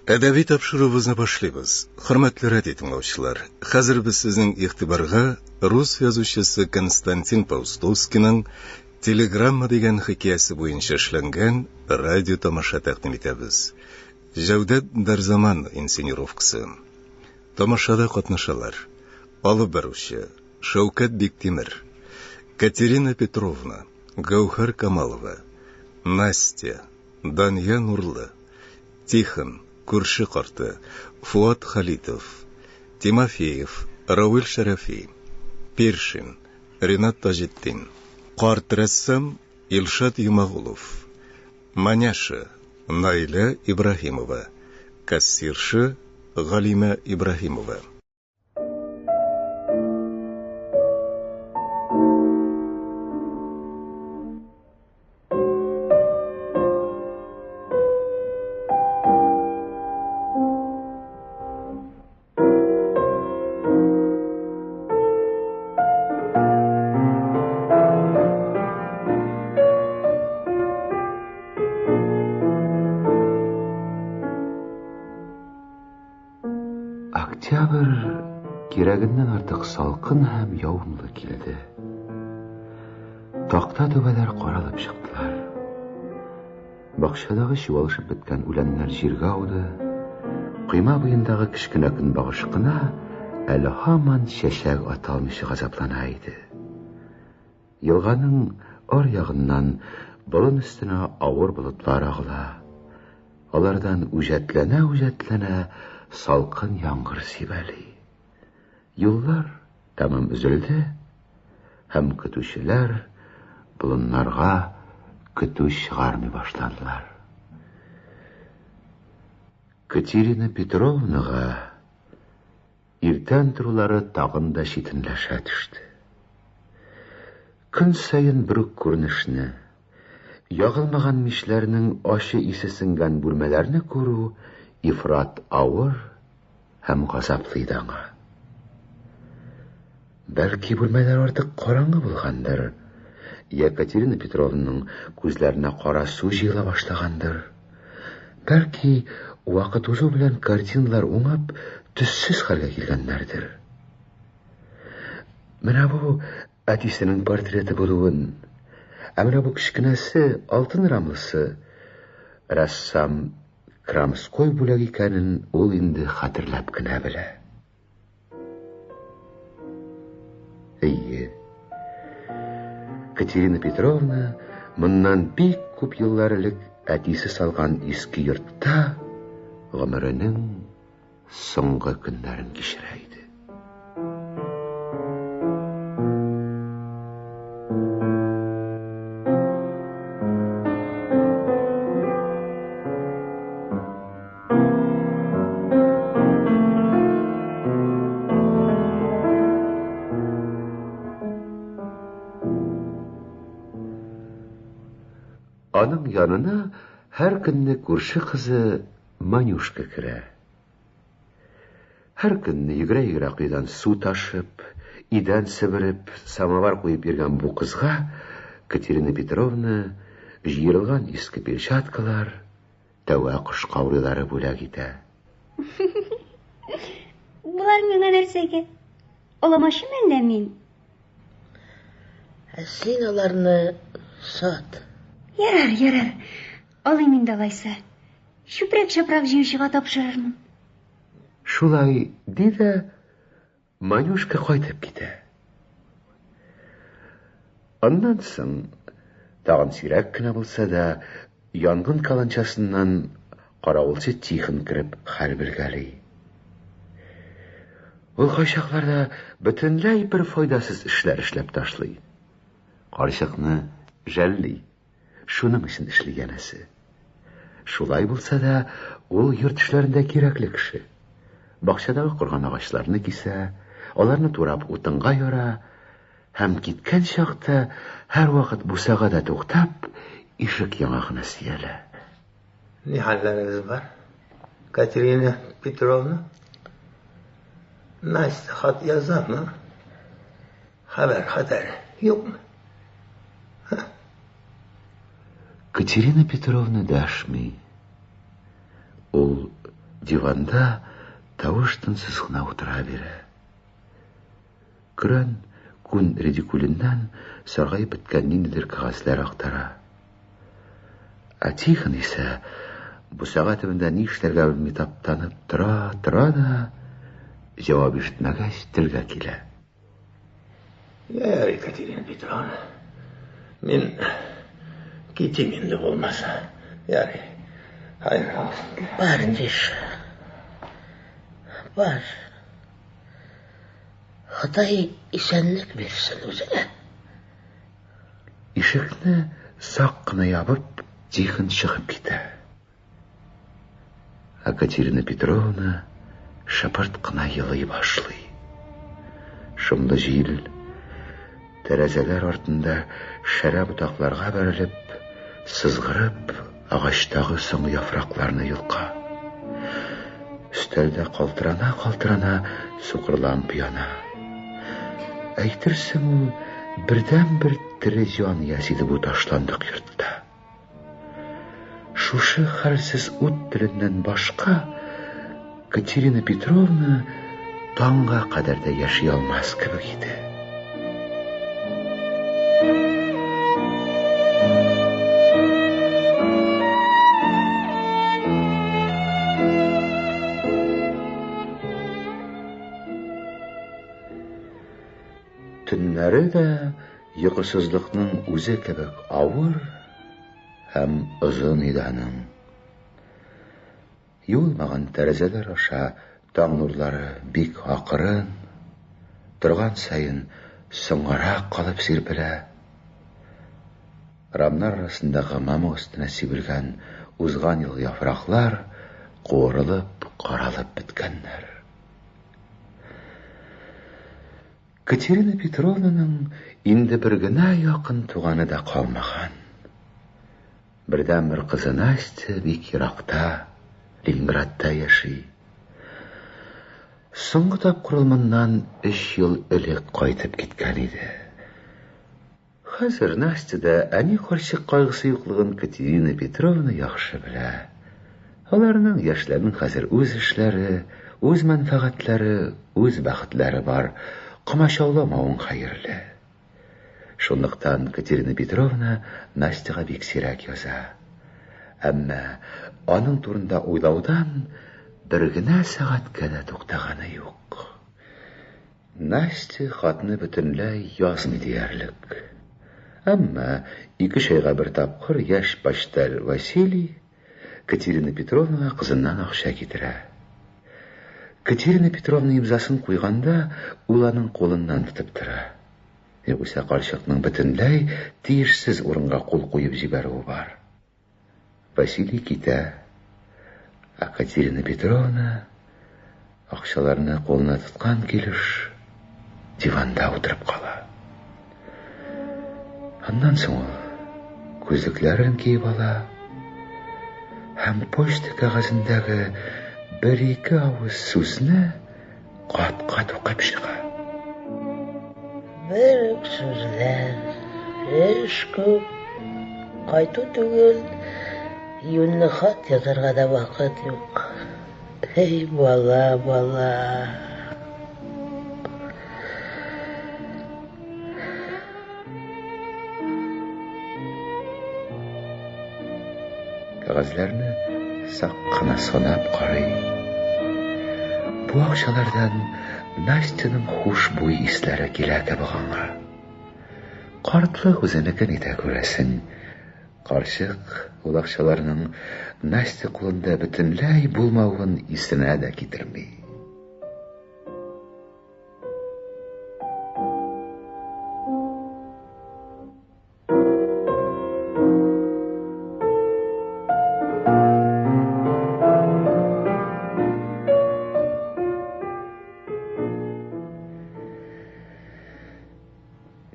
Әдәби тапшыруыбызны башлыйбыз. Хөрмәтле радио тыңлаучылар, хәзер без сезнең игътибарга рус язучысы Константин Паустовскийның Телеграмма дигән хикәясе буенча эшләнгән радио тамаша тәкъдим итәбез. Җәүдәт Дәрзаман инсценировкасы. Тамашада катнашалар. Алып баручы Шәүкәт Биктимер, Катерина Петровна, Гәүһәр Камалова, Настя, Дания Нурлы, Тихон, күрше карты, Фуат Халитов, Тимофеев, Равил Шәрәфи, Першин, Ринат Таҗетдин, карт рәссам Илшат Юмагулов, Маняша, Наилә Ибраһимова, кассирша Галимә Ибраһимова. Октябрь кирәгеннән артык салкын һәм явымлы килде. Такта түбәләр каралып чыктылар. Бакчадагы чуалышып беткән үләннәр җиргә ауды. Койма буендагы кечкенә көнбагыш кына әле һаман чәчәк ата алмыйча газаплана иде. Елганың аръягыннан болын өстенә авыр болытлар агыла. Алардан үҗәтләнә-үҗәтләнә салкын яңгыр сибәли. Юллар тәмам өзелде һәм көтүчеләр болыннарга көтү чыгармый башладылар. Катерина Петровнага Иртән торулары тагын да читенләшә төште. Көн саен бер үк күренешне, ягылмаган мичләрнең ачы исе сеңгән бүлмәләрне күрү ифрат авыр һәм газаплы иде аңа. Бәлки бүлмәләр артык караңгы булгандыр, я Катерина Петровнаның күзләренә кара су җыела башлагандыр. Бәлки, вакыт узу белән картиналар уңып, төссез хәлгә килгәннәрдер. Менә бу әтисенең портреты булуын, ә менә бу кечкенәсе, алтын рамлысы, рәссам Крамской бүләк икәнен ул инде хәтерләп кенә белә. Әйе. Катерина Петровна моннан бик күп еллар элек әтисе салган иске йортта гомеренең соңгы көннәрен кичерә иде. Аның янына һәр көнне күрше кызы Манюшка керә. Һәр көнне йөгерә-йөгерә коедан су ташып, идән себереп, самовар куеп йөргән бу кызга Катерина Петровна җыерылган иске перчаткалар, Тәвә кош каурыйлары бүләк итә. Болар миңа нәрсәгә? Оламачы мәллә мин? Ә син аларны сат. Ярар, ярар. Алыйм инде алайса. Чүпрәк-чапрак җыючыга тапшырырмын. Шулай ди дә Манюшка кайтып китә. Аннан соң, тагын сирәк кенә булса да, янгын каланчасыннан каравылчы Тихон кереп хәл белгәли. Ул кайчакларда бөтенләй бер файдасыз эшләр эшләп ташлый. Карчыкны жәлли. Шуның өчен эшли янәсе. Шулай булса да, ул йорт эшләрендә кирәкле кеше. Бакчадагы корган агачларны кисә, аларны турап утынга яра һәм киткән чакта һәрвакыт бусагада туктап, ишек яңагына сөялә. Ни хәлләрегез бар, Катерина Петровна? Настя хат язамы? Хәбәр, хәтәр юкмы? Катерина Петровна дәшми. Ул Диванда тавыш-тынсыз гына утыра бирә. Көрән күн редикюленнән саргаеп беткән ниндидер кәгазьләр актара. Ә Тихон исә бусага төбендә ни эшләргә белми таптанып тора, тора да, җавап ишетмәгәч, телгә килә. Ярый, Екатерина Петровна, мин китим инде булмаса. Ярый, хәер булсын. Бар, Тиша, бар. Ходай исәнлек бирсен үзеңә. Ишекне сак кына ябып, Тихон чыгып китә. Ә Катерина Петровна шыпырт кына елый башлый. Шомлы җил тәрәзәләр артында шәрә ботакларга бәрелеп, сызгырып, агачтагы соңгы яфракларны йолка. Өстәлдә калтырана-калтырана сукыр лампа яна. Әйтерсең ул бердәнбер тере җан иясе иде бу ташландык йортта. Шушы хәлсез ут теленнән башка Катерина Петровна таңга кадәр дә яши алмас кебек иде. Төннәре дә йокысызлыкның үзе кебек авыр һәм озын иде аның. Юылмаган тәрәзәләр аша таң нурлары бик акрын, торган саен соңгарак калып сирпелә. Рамнар арасындагы мамык өстенә сибелгән узган елгы яфраклар куырылып, каралып беткәннәр. Катерина Петровнаның инде бер генә якын туганы да калмаган. Бердәнбер кызы Настя бик еракта, Ленинградта яши. Соңгы тапкыр ул моннан өч ел элек кайтып киткән иде. Хәзер Настяда әни карчык кайгысы юклыгын Катерина Петровна яхшы белә. Аларның, яшьләрнең хәзер үз эшләре, үз мәнфәгатьләре, үз бәхетләре бар, комачауламавың хәерле. Шунлыктан Катерина Петровна Настяга бик сирәк яза. Әмма аның турында уйлаудан бер генә сәгатькә дә туктаганы юк. Настя хатны бөтенләй язмый диярлек. Әмма ике-өч айга бер тапкыр яшь почтарь Василий Катерина Петровнага кызыннан акча китерә. Катерина Петровна имзасын куйганда, ул аның кулыннан тотып тора. Югыйсә карчыкның бөтенләй тиешсез урынга кул куеп җибәрүе бар. Василий китә. Ә Катерина Петровна акчаларны кулына тоткан килеш диванда утырып кала. Аннан соң ул күзлекләрен киеп ала һәм почта кәгазендәге бер-ике авыз сүзне кат-кат укып чыга. Бер үк сүзләр, эш күп, кайту түгел, юньле хат язарга да вакыт юк. Эй, бала, бала. Кәгазьләрне сак кына санап карый. Бу акчалардан Настяның хушбуй исләре килә кебек аңа. Картлык үзенекен итә күрәсең. Карчык ул акчаларның Настя кулында бөтенләй булмавын исенә дә китерми.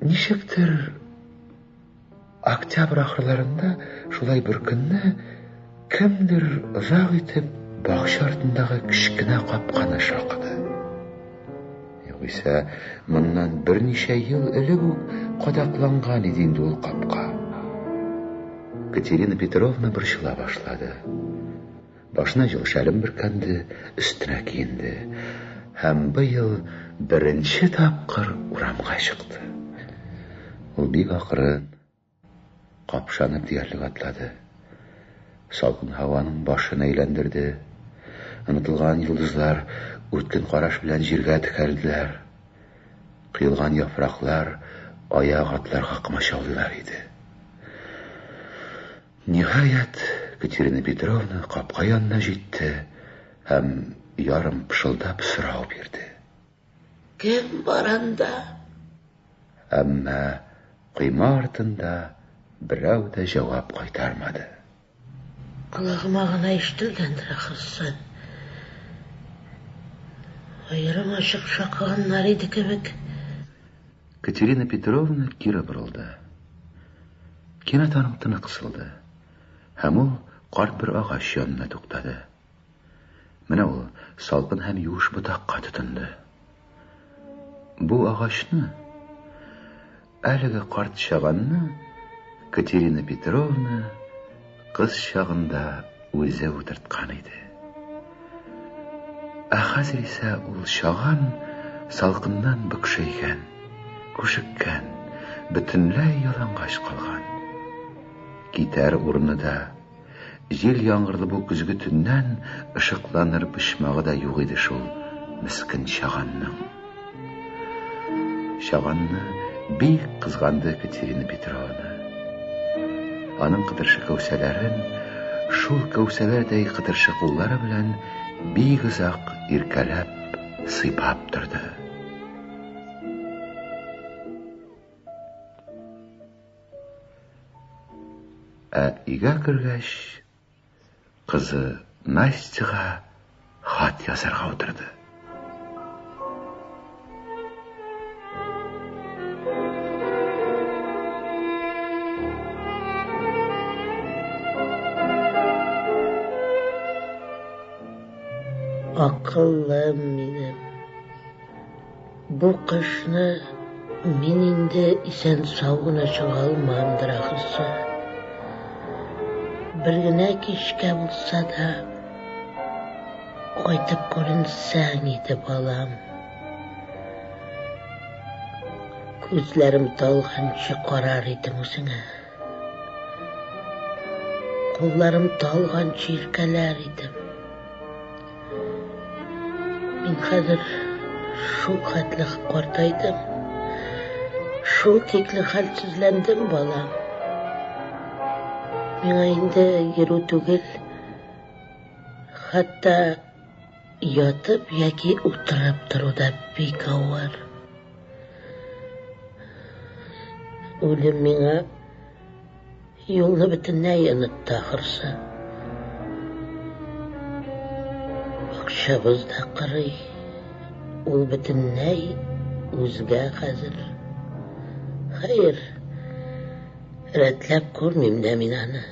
Ничектер октябрь ахырларында шулай бер көнне кемдер озак итеп бакча артындагы кечкенә капканы шакыды. Югыйсә, моннан берничә ел элек үк кадакланган иде инде ул капка. Катерина Петровна борчыла башлады. Башына җылы шәлен бөркәнде, өстенә киенде. Һәм быел беренче тапкыр урамга чыкты. Ул бик акрын, капшанып диярлек атлады. Салкын һаваның башын әйләндерде. Онытылган йолдызлар үткен караш белән җиргә текәлделәр. Коелган яфраклар аяк атларга комачаулыйлар иде. Ниһаять, Катерина Петровна капка янына җитте һәм ярым пышылдап сорау бирде. Кем бар анда? Әмма койма артында берәү дә җавап кайтармады. Колагыма гына ишетелгәндер ахрысы. Аерым ачык шакыганнар иде кебек. Катерина Петровна кире борылды. Кинәт аның тыны кысылды. Һәм ул карт бер агач янына туктады. Менә ул салкын һәм юеш ботакка тотынды. Бу агачны, әлеге карт чаганны Катерина Петровна кыз чагында үзе утырткан иде. Ә хәзер исә ул чаган салкыннан бөкшәйгән, күшеккән, бөтенләй ялангач калган. Китәр урыны да, җил-яңгырлы бу көзге төннән ышыкланыр почмагы да юк иде шул мескен чаганның. Чаганны бик кызганды Катерина Петровна. Аның кытыршы кәүсәләрен шул кәүсәләрдәй кытыршы куллары белән бик озак иркәләп, сыйпап торды. Ә өйгә кергәч, кызы Настяга хат язарга утырды. Акыллым минем. Бу кышны мин инде исән-сау гына чыга алмамдыр ахрысы. Бер генә кичкә булса да кайтып күренсәң иде, балам. Күзләрем талганчы карар идем үзеңә. Кулларым талганчы иркәләр идем. Мин хәзер шул хәтле картайдым. Шул тикле хәлсезләндем, балам. Миңа инде йөрү түгел, хәтта ятып яки утырып тору да бик авыр. Үлем миңа Юлны бөтенләй онытты ахрысы. Бакчабыз да кырый. Ул бөтенләй үзгә хәзер. Хәер, рәтләп күрмим дә мин аны.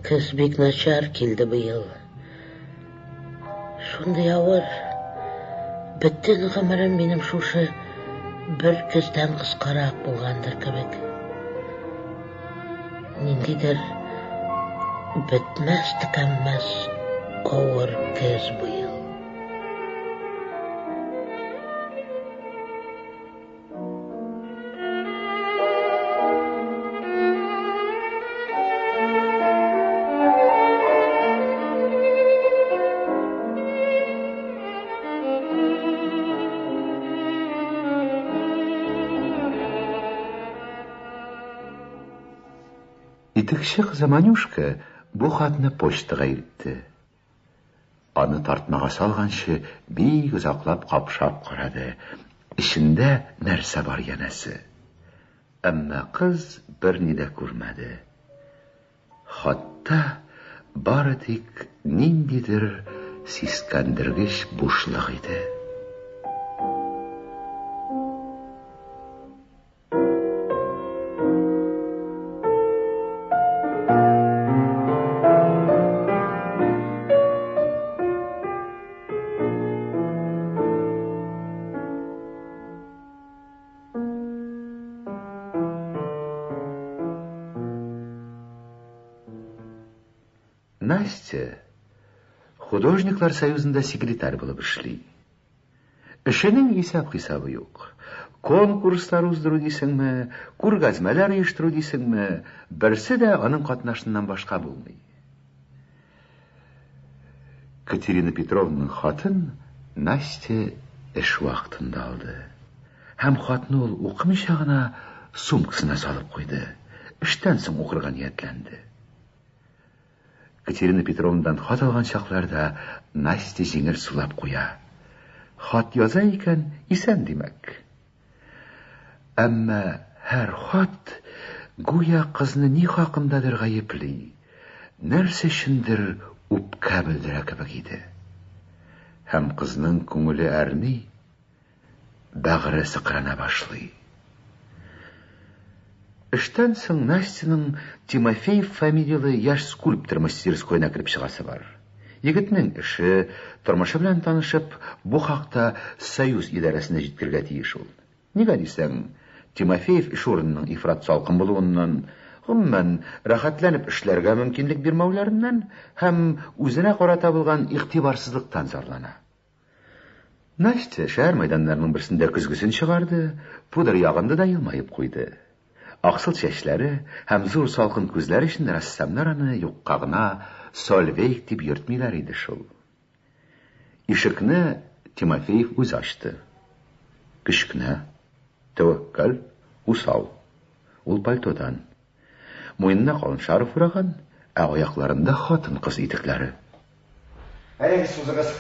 Көз бик начар килде быел. Шундый авыр. Бөтен гомерем минем шушы бер көздән кыскарак булгандыр кебек. Ниндидер бетмәс төкәнмәс авыр көз быел. Итекче кызы Манюшка бу хатны почтага илтте. Аны тартмага салганчы бик озаклап капшап карады. Эчендә нәрсә бар янәсе. Әмма кыз берни дә күрмәде. Хатта бары тик ниндидер сискәндергеч бушлык иде. Настя Художниклар союзында секретарь булып эшли. Эшенең исәп-хисабы юк. Конкурслар уздыру дисеңме, күргәзмәләр оештыру дисеңме, берсе дә аның катнашыннан башка булмый. Катерина Петровнаның хатын Настя эш вакытында алды. Һәм хатны ул укымыйча гына сумкасына салып куйды. Эштән соң укырга ниятләнде. Катерина Петровнадан хат алган чакларда Настя җиңел сулап куя. Хат яза икән, исән димәк. Әмма һәр хат гүя кызны ни хакындадыр гаепли, нәрсә өчендер үпкә белдерә кебек иде. Һәм кызның күңеле әрни, бәгыре сыкрана башлый. Эштән соң Настяның Тимофеев фамилияле яшь скульптор мастерскоена кереп чыгасы бар. Егетнең эше, тормышы белән танышып, бу хакта Союз идарәсенә җиткерергә тиеш ул. Нигә дисәң, Тимофеев эш урынының ифрат салкын булуыннан, гомумән, рәхәтләнеп эшләргә мөмкинлек бирмәүләреннән һәм үзенә карата булган игътибарсызлыктан зарлана. Настя шәһәр мәйданнарының берсендә көзгесен чыгарды, пудра ягынды да елмаеп куйды. Аксыл чәчләре һәм зур салкын күзләре өчен рәссамнар аны юкка гына Сольвейг дип йөртмиләр иде шул. Ишекне Тимофеев үзе ачты. Кечкенә, тәвәккәл, усал. Ул пальтодан. Муенына калын шарф ураган, ә аякларында хатын-кыз итекләре. Әйдәгез, сузыгыз.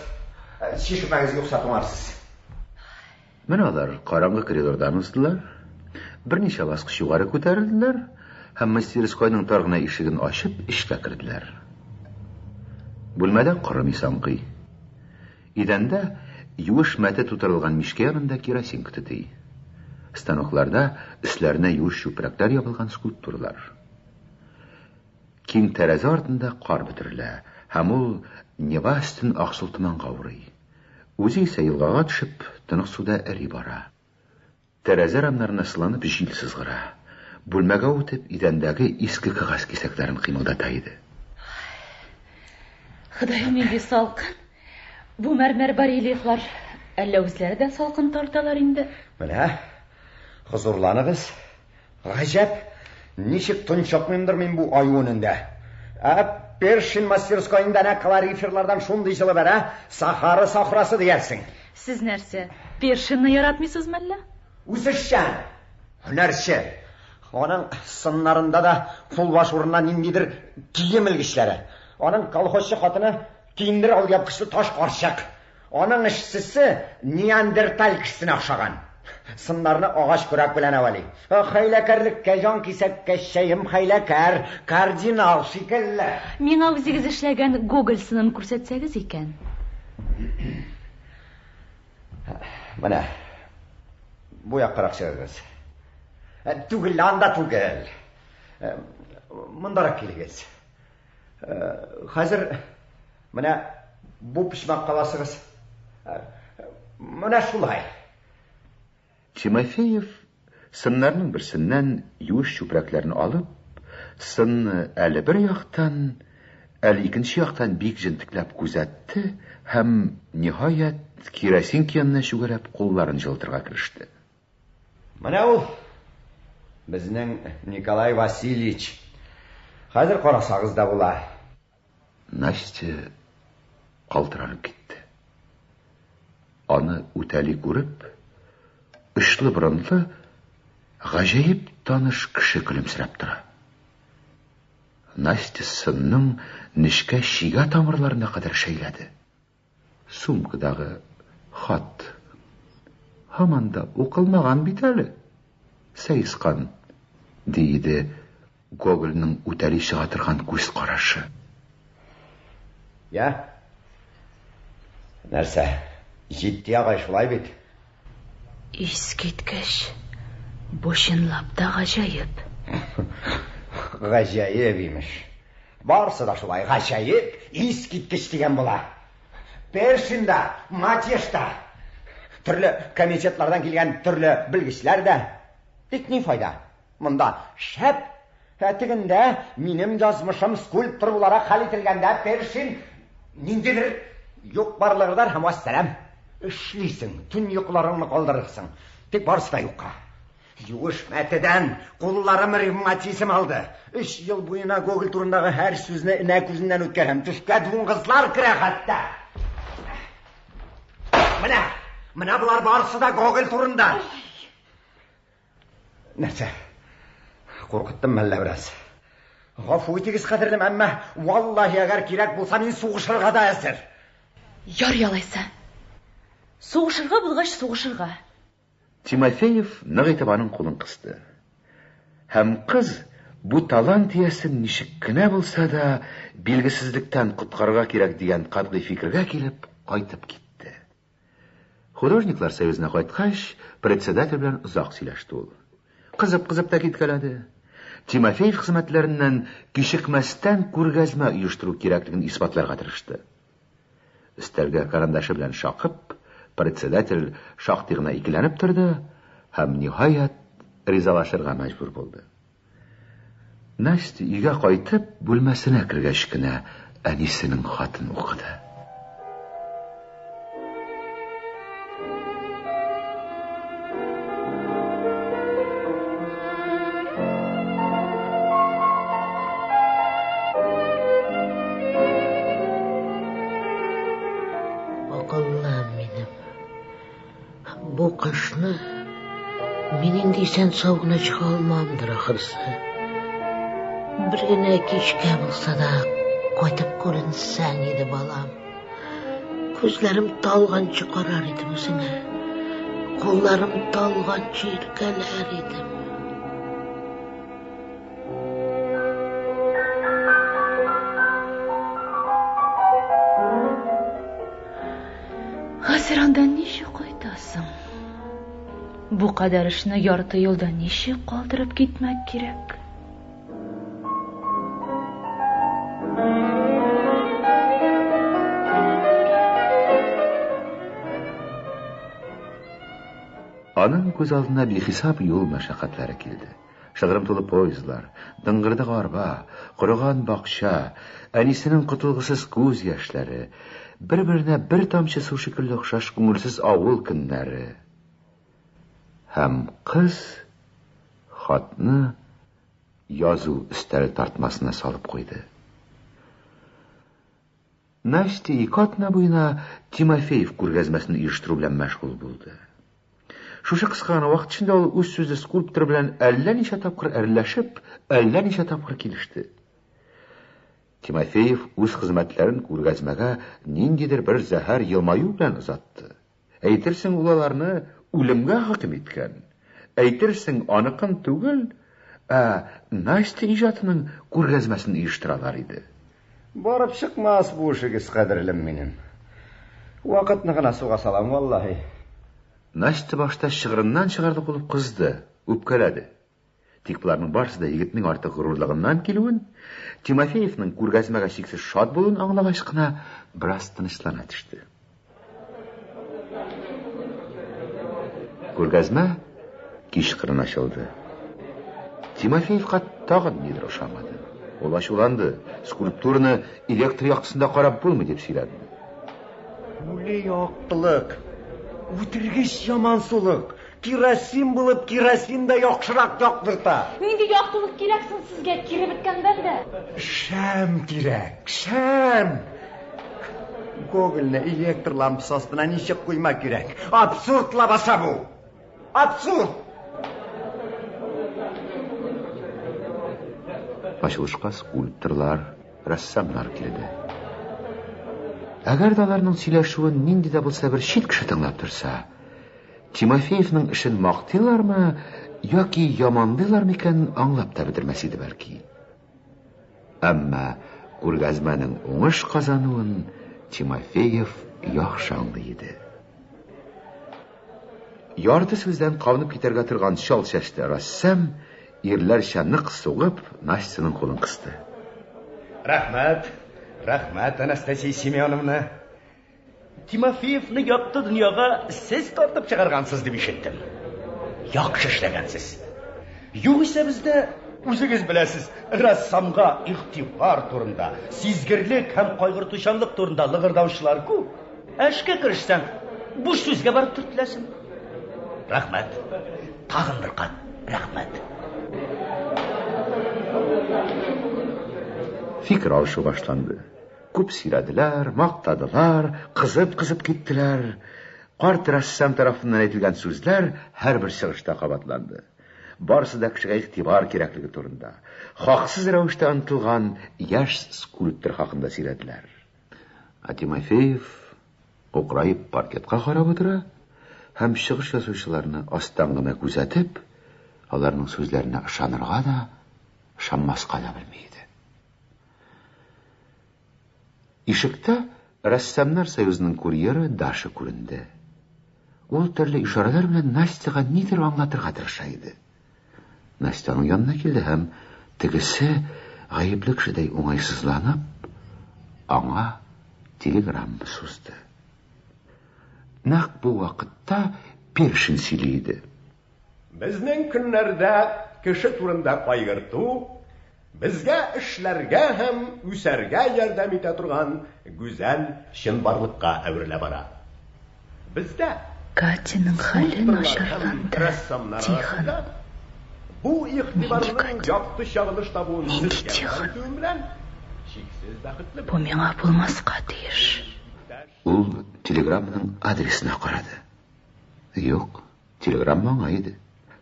Чишенмәгез, юкса туңарсыз. Менә алар караңгы коридордан уздылар, берничә баскыч югары күтәрелделәр һәм мастерскойның тар гына ишеген ачып, эчкә керделәр. Бүлмәдә коры мис аңкый. Идәндә юеш мәте тутырылган мичкә янында керосинка төти. Станокларда өсләренә юеш чүпрәкләр ябылган скульптуралар. Киң тәрәзә артында кар бөтерелә, һәм ул Нева өстен аксыл томанга урый. Үзе исә елгага төшеп, тонык суда эри бара. Тәрәзә рамнарына сыланып җил сызгыра. Бүлмәгә үтеп, идәндәге иске кәгазь кисәкләрен кыймылдата иде. Ходаем, нинди салкын. Бу мәрмәр барельефлар әллә үзләре дә салкын тарталар инде? Менә, хозурланыгыз. Гаҗәп, ничек тончыкмыймдыр мин бу аю өнендә. Ә Першин мастерскоенда әнә калориферлардан шундый җылы бәрә, Сахара сахрасы диярсең. Сез нәрсә, Першинны яратмыйсызмы әллә? Үзешчән, һөнәрче. Аның сыннарында да кулбаш урынына ниндидер кием элгечләре. Аның колхозчы хатыны киндер алъяпкычлы таш карчык. Аның эшчесе неандерталь кешесенә охшаган. Сыннарны агач көрәк белән әвәли. Хәйләкәрлеккә җан кисәткәччәем хәйләкәр, кардинал шикелле. Миңа үзегез эшләгән Гоголь сынын күрсәтсәгез икән. Менә бу яккарак чыгыгыз. Түгел, анда түгел. Мондарак килегез. Хәзер менә бу почмакка басыгыз. Менә шулай. Тимофеев сыннарның берсеннән юеш чүпрәкләрне алып, сынны әле бер яктан, әле икенче яктан бик җентекләп күзәтте һәм, ниһаять, керосинка янына чүгәләп кулларын җылытырга кереште. Менә ул безнең Николай Васильевич. Хәзер карасагыз да була. Настя калтыранып китте. Аны үтәли күреп, очлы борынлы, гаҗәеп таныш кеше көлемсерәп тора. Настя сынның нечкә чигә тамырларына кадәр шәйләде. Сумкадагы хат һаман да укылмаган бит әле, сәескан, ди иде Гогольнең үтәли чыга торган күз карашы. Я? Нәрсә? Җитди агай шулай бит? Искиткеч. Бу чынлап та гаҗәеп. Гаҗәеп имеш. Барысы да шулай гаҗәеп, искиткеч дигән була. Першин да, Матеш та, төрле комитетлардан килгән төрле белгечләр дә. Тик ни файда? Монда шәп. Ә тегендә минем язмышым скульптор буларак хәл ителгәндә Першин ниндидер юк барлыгыдар һәм вәссәлам. Эшлисең, төн йокыларыңны калдырырсың. Тик барысы да юкка. Юеш мәтедән кулларым ревматизм алды. Өч ел буена Гоголь турындагы һәр сүзне энә күзеннән үткәрәм. Төшкә дуңгызлар керә хәтта. Менә, менә болар барысы да Гоголь турында. Нәрсә? Куркыттым мәллә бераз? Гафу итегез, кадерлем, әмма валлаһи, әгәр кирәк булса, мин сугышырга да әзер. Ярый алайса. Сугышырга булгач, сугышырга. Тимофеев нык итеп аның кулын кысты. Һәм кыз бу талант иясен ничек кенә булса да билгесезлектән коткарырга кирәк дигән катгый фикергә килеп, кайтып китте. Художниклар союзына кайткач, председатель белән озак сөйләште ул. Кызып-кызып та киткәләде. Тимофеев хезмәтләреннән кичекмәстән күргәзмә оештыру кирәклеген исбатларга тырышты. Өстәлгә карандашы белән шакып, председатель шактый гына икеләнеп торды һәм, ниһаять, ризалашырга мәҗбүр булды. Настя өйгә кайтып, бүлмәсенә кергәч кенә әнисенең хатын укыды. Акыллым минем. Бу кышны мин инде исән-сау гына чыга алмамдыр ахрысы. Бер генә кичкә булса да кайтып күренсәң иде, балам. Күзләрем талганчы карар идем үзеңә. Кулларым талганчы иркәләр идем. Хәзер анда ничек кайтасың? Бу кадәр эшне ярты юлда ничек калдырып китмәк кирәк? Аның күз алдына бихисап юл мәшәкатьләре килде. Шыгрым тулы поездлар, дыңгырдык арба, корыган бакча, әнисенең котылгысыз күз яшьләре, бер-беренә бер тамчы су шикелле охшаш күңелсез авыл көннәре. Һәм кыз хатны язу өстәле тартмасына салып куйды. Настя ике атна буена Тимофеев күргәзмәсен оештыру белән мәшгуль булды. Шушы кыска гына вакыт эчендә ул үз сүзле скульптор белән әллә ничә тапкыр әрләшеп, әллә ничә тапкыр килеште. Тимофеев үз хезмәтләрен күргәзмәгә ниндидер бер зәһәр елмаю белән озатты. Әйтерсең, ул аларны үлемгә хөкем иткән. Әйтерсең, аныкын түгел, ә Настя иҗатының күргәзмәсен оештыралар иде. Барып чыкмас бу эшегез, кадерлем минем. Вакытны гына суга салам, валлаһи. Настя башта чыгырыннан чыгарлык булып кызды, үпкәләде. Тик боларның барысы да егетнең артык горурлыгыннан килүен, Тимофеевның күргәзмәгә чиксез шат булуын аңлагач кына бераз тынычлана төште. Күргәзмә кичкырын ачылды. Тимофеевка тагын нидер ошамады. Ул ачуланды. Скульптураны электр яктысында карап булмый дип сөйләде. Үле яктылык, үтергеч ямансулык, керосин булып керосин да яхшырак яктырта. Нинди яктылык кирәк соң сезгә, кире беткән бәндә? Шәм кирәк, шәм! Гогольне электр лампасы астына ничек куймак кирәк? Абсурд лабаса бу! Абсурд! Ачылышка скульпторлар, рәссамнар килде. Әгәр дә аларның сөйләшүен нинди дә булса бер чит кеше тыңлап торса, Тимофеевның эшен мактыйлармы яки яманлыйлар микән, аңлап та бетермәс иде бәлки. Әмма күргәзмәнең уңыш казануын Тимофеев яхшы аңлый иде. Ярты сүздән кабынып китәргә торган чал чәчле рәссам ирләрчә нык сугып Настяның кулын кысты. Рәхмәт, рәхмәт, Анастасия Семеновна. Тимофеевны якты дөньяга сез тартып чыгаргансыз дип ишеттем. Яхшы эшләгәнсез. Югыйсә бездә Үзегез беләсез, рәссамга игътибар турында, сизгерлек һәм кайгыртучанлык турында лыгырдаучылар күп. Ә эшкә керешсәң, буш сүзгә барып төртеләсең. Рәхмәт. Тагын бер кат рәхмәт. Фикер алышу башланды. Күп сөйләделәр, мактадылар, кызып-кызып киттеләр. Карт рәссам тарафыннан әйтелгән сүзләр һәрбер чыгышта кабатланды. Барысы да кешегә игътибар кирәклеге турында, хаксыз рәвештә онытылган яшь скульптор хакында сөйләделәр. Ә Тимофеев кукраеп паркетка карап утыра һәм чыгыш ясаучыларны астан гына күзәтеп, аларның сүзләренә ышанырга да, ышанмаска да белми иде. Ишектә Рәссамнар союзының курьеры Даша күренде. Ул төрле ишарәләр белән Настяга нидер аңлатырга тырыша иде. Настя аның янына килде һәм тегесе гаепле кешедәй уңайсызланып, аңа телеграмма сузды. Нәкъ бу вакытта Першин сөйли иде. Безнең көннәрдә кеше турында кайгырту безгә эшләргә һәм үсәргә ярдәм итә торган гүзәл чынбарлыкка әверелә бара. Бездә Катяның хәле скульпторлар һәм начарланды, рәссамнар Тихон. арасында бу Нинди игътибарның Катя? якты чагылыш табуын Нинди сезгә хәбәр Тихон? итүем белән чиксез бәхетлемен. Бу миңа булмаска тиеш. Иптәш Ул телеграмманың адресына карады. Юк, телеграмма аңа иде.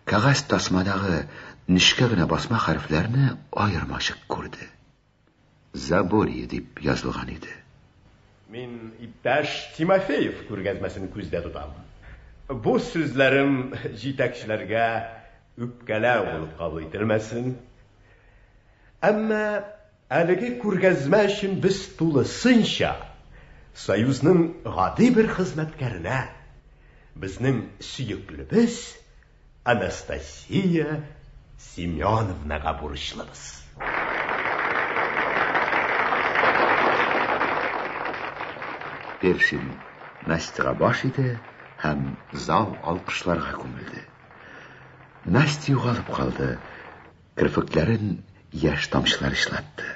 Кәгазь тасмадагы нечкә генә басма хәрефләрне аермачык күрде. Заборье дип язылган иде. Мин иптәш Тимофеев күргәзмәсен күздә тотам. Бу сүзләрем җитәкчеләргә үпкәләү булып кабул ителмәсен. Әмма әлеге күргәзмә өчен без тулысынча Союзның гади бер хезмәткәренә, безнең сөеклебез Анастасия Семеновнага бурычлыбыз. Першин Настяга баш иде һәм зал алкышларга күмелде. Настя югалып калды. Керфекләрен яшь тамчылары чылатты.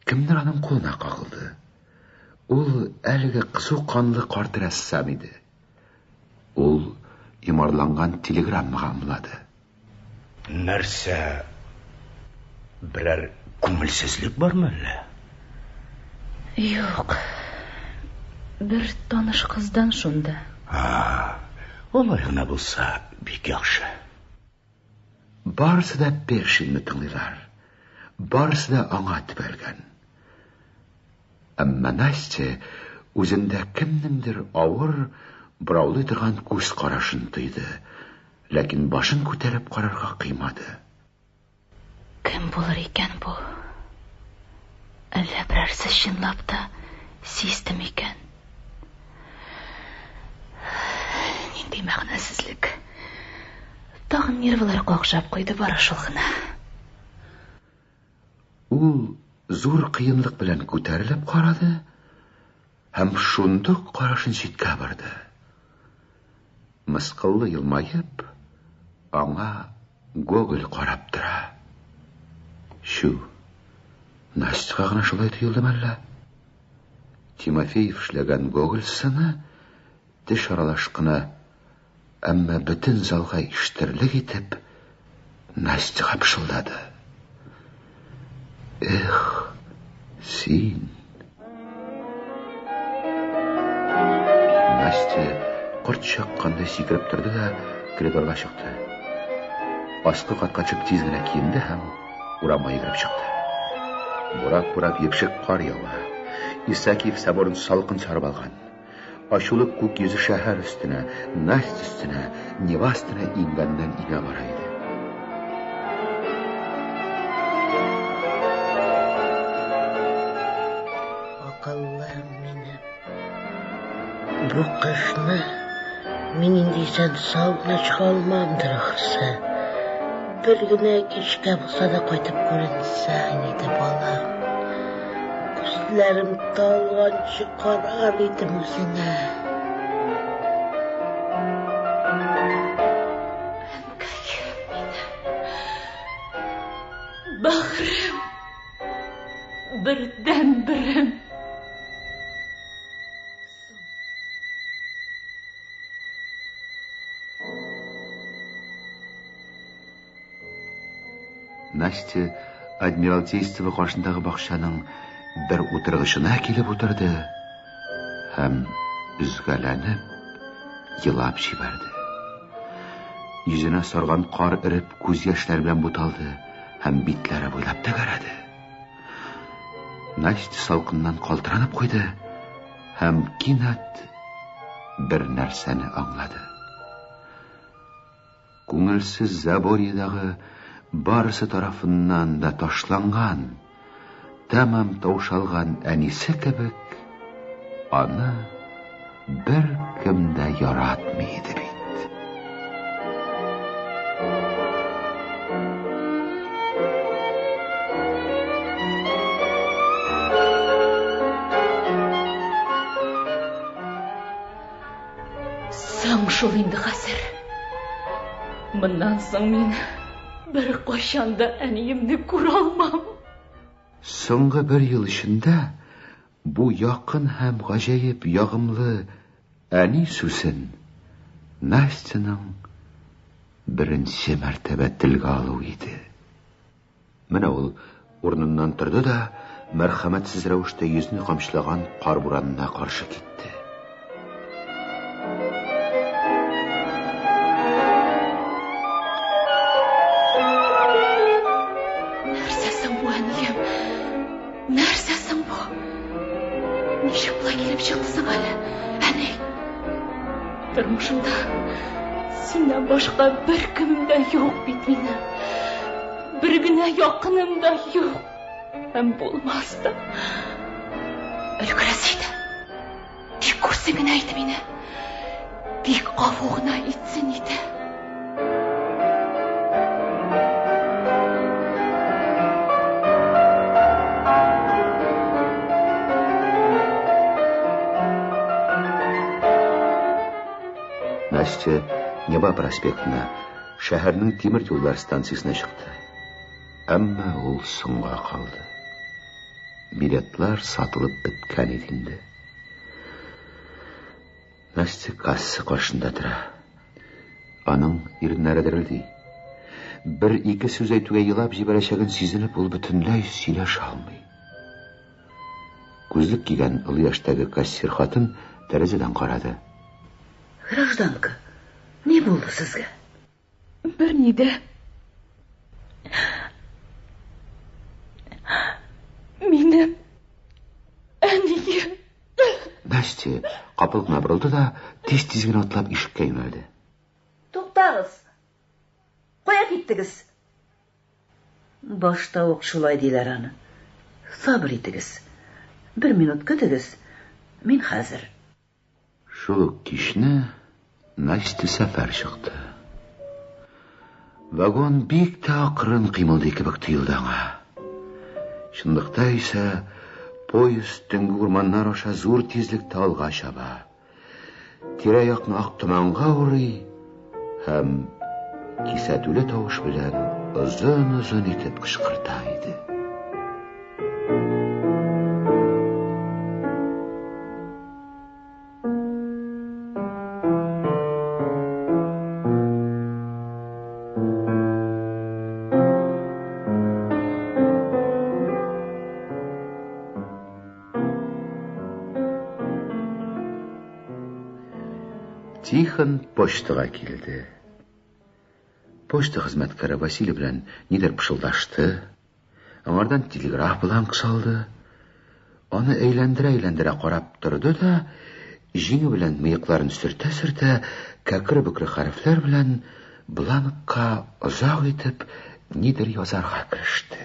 Кемдер аның кулына кагылды. Ул әлеге кызу канлы карт рәссам иде. Ул йомарланган телеграммага ымлады. Нәрсә, берәр күңелсезлек бармы әллә? Юк. Бер таныш кыздан шунда. А, алай гына булса, бик яхшы. Барысы да Першинны тыңлыйлар. Барысы да аңа төбәлгән. Әмма Настя үзендә кемнеңдер авыр, бораулый торган күз карашын тойды, ләкин башын күтәреп карарга кыймады. Кем булыр икән бу? Әллә берәрсе чынлап та сизде микән? Нинди мәгънәсезлек. Тагын нервылар какшап куйды, бары шул гына. Ул зур кыенлык белән күтәрелеп карады һәм шундук карашын читкә борды. Мыскыллы елмаеп, аңа Гоголь карап тора. Чү, Настяга гына шулай тоелдымы әллә? Тимофеев эшләгән Гоголь сыны теш аралаш кына, әмма бөтен залга ишетерлек итеп Настяга пышылдады. Эх, син! Настя корт чаккандай сикереп торды да коридорга чыкты. Аскы катка төшеп тиз генә киенде һәм урамга йөгереп чыкты. Бурап-бурап епшек кар ява. Исакиев соборын салкын сарып алган. Ачулы күк йөзе шәһәр өстенә, Настя өстенә, Нева өстенә иңгәннән иңә бара иде. Акыллым минем. Бу кышны мин инде исән сау гына чыга алмамдыр ахрысы. Бер генә кичкә булса да кайтып күренсәң иде, балам. Күзләрем талганчы карар идем үзеңә. Әнкәем минем. Бәгърем! Бердәнберем! Настя Адмиралтейство каршындагы бакчаның бер утыргычына килеп утырды һәм өзгәләнеп елап җибәрде. Йөзенә сарган кар эреп күз яшьләре белән буталды һәм битләре буйлап тәгәрәде. Настя салкыннан калтыранып куйды һәм кинәт бер нәрсәне аңлады. Күңелсез Заборьедагы барысы тарафыннан да ташланган, тәмам таушалган әнисе кебек, аны беркем дә яратмый иде бит. Соң шул инде хәзер. Моннан соң мин беркайчан да әниемне күрә алмам. Соңгы бер ел эчендә бу якын һәм гаҗәеп ягымлы әни сүзен Настяның беренче мәртәбә телгә алуы иде. Менә ул урыныннан торды да, мәрхәмәтсез рәвештә йөзне камчылаган кар буранына каршы китте. Нәрсә соң бу, әнием? Нәрсә соң бу? Ничек болай килеп чыкты соң әле, әни? Тормышымда синнән башка беркемем дә юк бит минем. Бер генә якыным да юк. Һәм булмас та. Өлгерәсе иде. Тик күрсен генә иде мине. Тик гафу гына итсен иде. Настя Нева проспектына, шәһәрнең тимер юллар станциясенә чыкты. Әмма ул соңга калды. Билетлар сатылып беткән иде инде. Настя касса каршында тора. Аның иреннәре дерелди. Бер-ике сүз әйтүгә елап җибәрәчәген сизенеп, ул бөтенләй сөйләшә алмый. Күзлек кигән олы яшьтәге кассир хатын тәрәзәдән карады. Гражданка, ни булды сезгә? Берни дә. Минем әнием. Настя капыл гына борылды да тиз-тиз генә атлап ишеккә юнәлде. Туктагыз! Кая киттегез? Башта ук шулай диләр аны. Сабыр итегез. Бер минут көтегез. Мин хәзер. Шул ук кичне Настя сәфәр чыкты. Вагон бик тә акрын кыймылдый кебек тоелды аңа. Чынлыкта исә поезд төнге урманнар аша зур тизлектә алга чаба. Тирә-якны ак томанга урый һәм кисәтүле тавыш белән озын-озын итеп кычкырта иде. Тихон почтага килде. Почта хезмәткәре Василий белән нидер пышылдашты. Аңардан телеграф бланк салды. Аны әйләндерә-әйләндерә карап торды да, җиңе белән мыекларын сөртә-сөртә, кәкре-бөкре хәрефләр белән бланкка озак итеп нидер язарга кереште.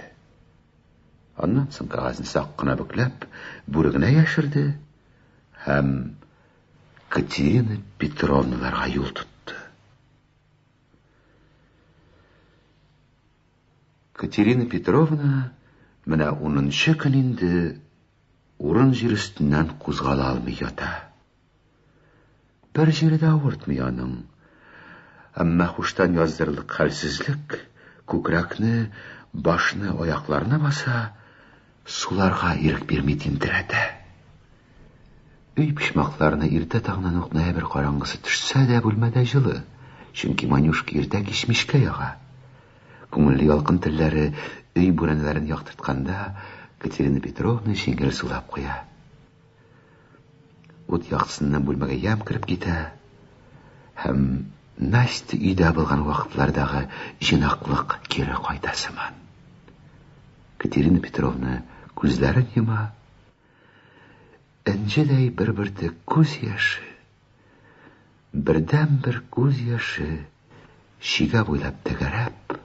Аннан соң кәгазьне сак кына бөкләп, бүрегенә яшерде һәм Катерина Петровналарга юл тотты. Катерина Петровна менә унынчы көн инде урын-җир өстеннән кузгала алмый ята. Бер җире дә авыртмый аның. Әмма хуштан яздырырлык хәлсезлек Күкрәкне, башны, аякларны баса, суларга ирек бирми тинтерәтә. Өй почмакларына иртә таңнан ук ноябрь караңгысы төшсә дә, бүлмәдә җылы, чөнки Манюшка иртә кич мичкә яга. Күңелле ялкын телләре өй бүрәнәләрен яктыртканда, Катерина Петровна җиңел сулап куя. Ут яктысыннан бүлмәгә ямь кереп китә һәм Настя өйдә булган вакытлардагы җыйнаклык кире кайта сыман. Катерина Петровна күзләрен йома, Энҗедәй бер бөртек күз яше, бердәнбер күз яше чигә буйлап тәгәрәп,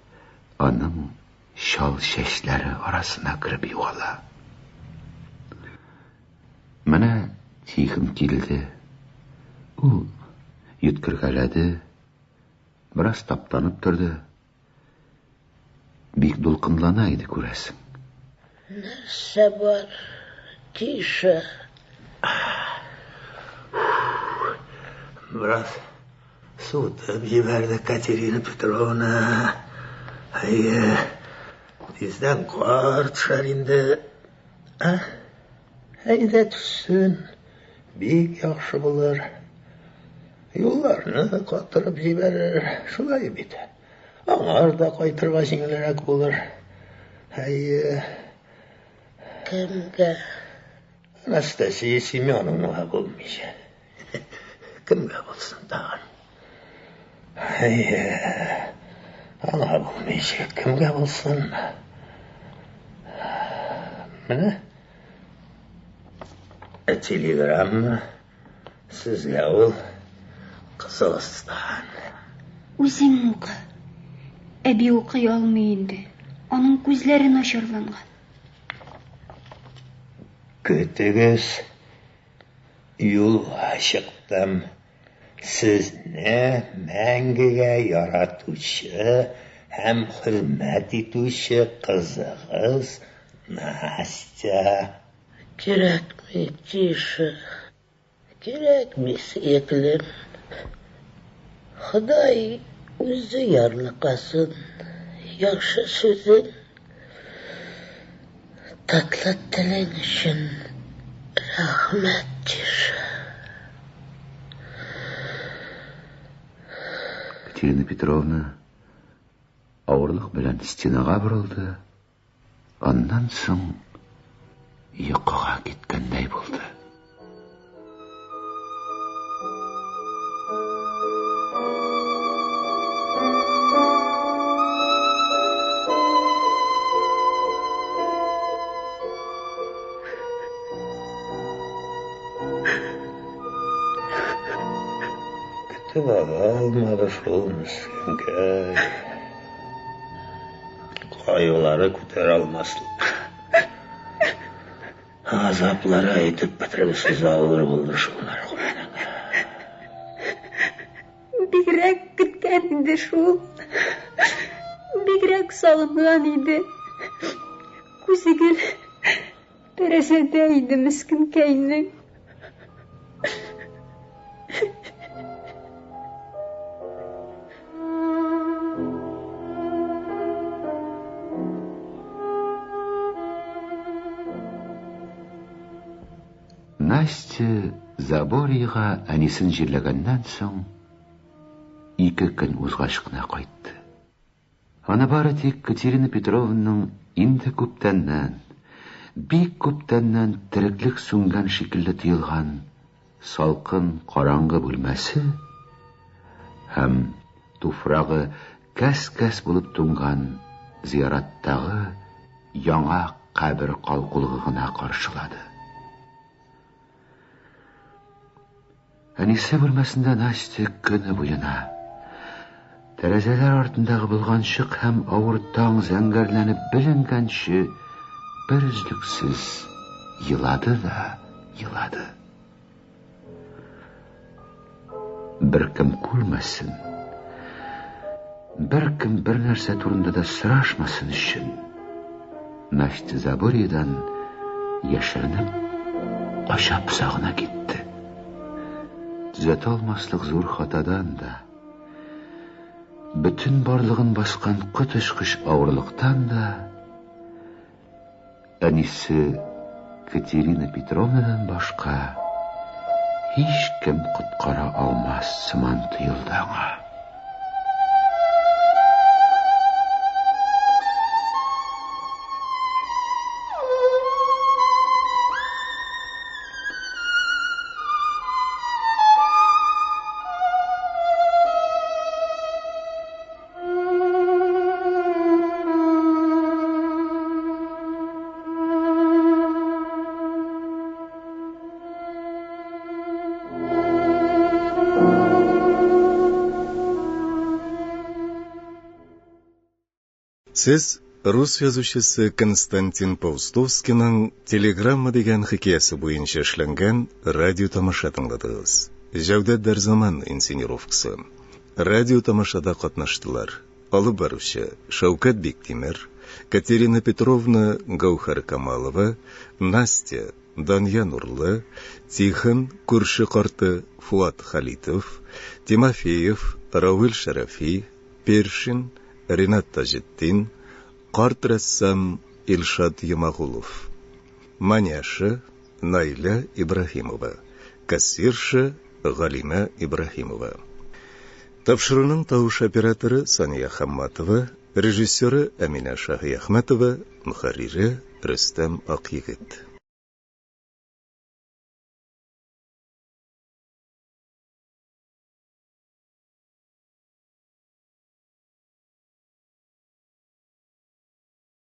аның чал чәчләре арасына кереп югала. Менә Тихон килде. Ул йөткергәләде, бераз таптанып торды. Бик дулкынлана иде, күрәсең. Нәрсә бар, Тиша? Бераз суытып җибәрде Катерина Петровна. Әйе, тиздән кар төшәр инде. Ә? Әйдә төшсен, бик яхшы булыр. Юлларны катырып җибәрер, шулай бит. Аңар да кайтырга җиңелрәк булыр. Әйе. Кемгә? Анастасия Семеновнага булмыйча. Кемгә булсын тагын? Әйе. Аңа булмыйча кемгә булсын? Менә телеграмма Сезгә ул Кызылстан. Үзең укы. Әби укый алмый инде. Аның күзләре начарланган. Көтегез. Юлга чыктым. Сезне мәңгегә яратучы һәм хөрмәт итүче кызыгыз Настя. Кирәкми, Тиша. Кирәкми, сөеклем. Ходай үзе ярлыкасын, яхшы сүзең, татлы телең өчен рәхмәт, Тиша. Катерина Петровна авырлык белән стенага борылды. Аннан соң йокыга киткәндәй булды. Көтеп ала алмады шул мескенкәй. Кайгылары күтәрә алмаслык. Газаплары әйтеп бетергесез авыр булды шул мәрхүмәнең. Бигрәк көткән иде шул. Бигрәк сагынган иде. Күзе гел тәрәзәдә иде мескенкәйнең. Настя Заборьега әнисен җирләгәннән соң ике көн узгач кына кайтты. Аны бары тик Катерина Петровнаның инде күптәннән, бик күптәннән тереклек сүнгән шикелле тоелган салкын караңгы бүлмәсе һәм туфрагы кәс-кәс булып туңган зияраттагы яңа кабер калкулыгы гына каршылады. Әнисе бүлмәсендә Настя көне буена тәрәзәләр артындагы болганчык һәм авыр таң зәңгәрләнеп беленгәнче бер өзлексез елады да елады. Беркем күрмәсен, беркем бер нәрсә турында да сорашмасын өчен Настя Заборьедан яшеренеп кача поса гына китте. Төзәтә алмаслык зур хатадан да, Бөтен барлыгын баскан коточкыч авырлыктан да әнисе Катерина Петровнадан башка һичкем коткара алмас сыман тоелды аңа. Сез рус язучысы Константин Паустовскийның Телеграмма дигән хикәясе буенча эшләнгән радио тамаша тыңладыгыз. Җәүдәт Дәрзаман инсценировкасы. Радио тамашада катнаштылар. Алып баручы Шәүкәт Биктимер, Катерина Петровна Гәүһәр Камалова, Настя Дания Нурлы, Тихон күрше карты Фуат Халитов, Тимофеев Равил Шәрәфи, Першин Ринат Таҗетдин, карт рәссам Илшат Йомагулов. Маняша Наилә Ибраһимова, кассирша Галимә Ибраһимова. Тапшыруның тавыш операторы Сания Хамматова, режиссеры Әминә Шаһиәхмәтова, мөхәррире Рөстәм Акъегет.